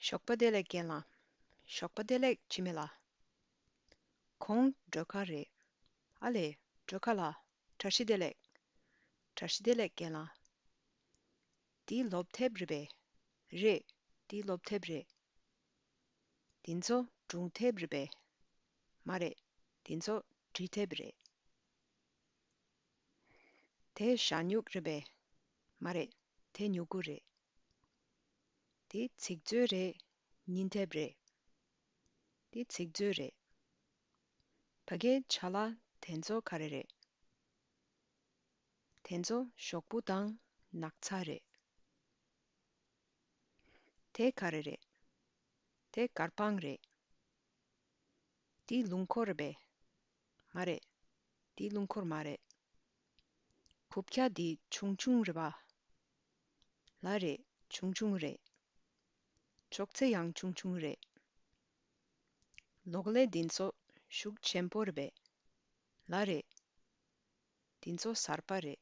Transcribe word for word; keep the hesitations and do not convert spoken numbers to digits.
ཞོགས་པ་བདེ་ལེགས་རྒན་ལགས། ཞོགས་པ་བདེ་ལེགས་འཆི་མེད་ལགས། ཁོང་སྒྲོལ་དཀར་རེད། ཨ་ལེ། སྒྲོལ་དཀར་ལགས། བཀྲ་ཤིས་བདེ་ལེགས། བཀྲ་ཤིས་བདེ་ལེགས་རྒན་ལགས། འདི་སློབ་དེབ་རེད་པས། རེད། འདི་སློབ་དེབ་རེད། འདི་ཚོ་སྒྲུང་དེབ་རེད་པས། མ་རེད། འདི་ཚོ་འབྲི་དེབ་རེད། དེ་ཞྭ་སྨྱུག་རེད་པས། མ་རེད། དེ་སྨྱུ་གུ་རེད། དེ་ཚིག་མཛོད་རེད། ཉིན་དེབ་རེད། དེ་ཚིག་མཛོད་རེད། ཕ་གིའི་ཆ་ལག་དེ་ཚོ་ག་རེ་རེད། དེ་ཚོ་ཞོག་བུ་དང་ནགས་ཚལ་རེད། དེ་ག་རེ་རེད། དེ་གར་པང་རེད། དེ་རླུང་འཁོར་རེད་པས། མ་རེད། དེ་རླུང་འཁོར་མ་རེད། རྐུབ་བཀྱག་འདི་ཆུང་ཆུང་རེད་པ། ལགས་རེད། ཆུང་ཆུང་རེད། ཅོག་ཙེ་ཡང་ཆུང་ཆུང་རེད། གློག་ཀླད་འདི་ཚོ་ཤུགས་ཆེན་པོ་རེད་པས། ལགས་རེད། འདི་ཚོ་གསར་པ་རེད།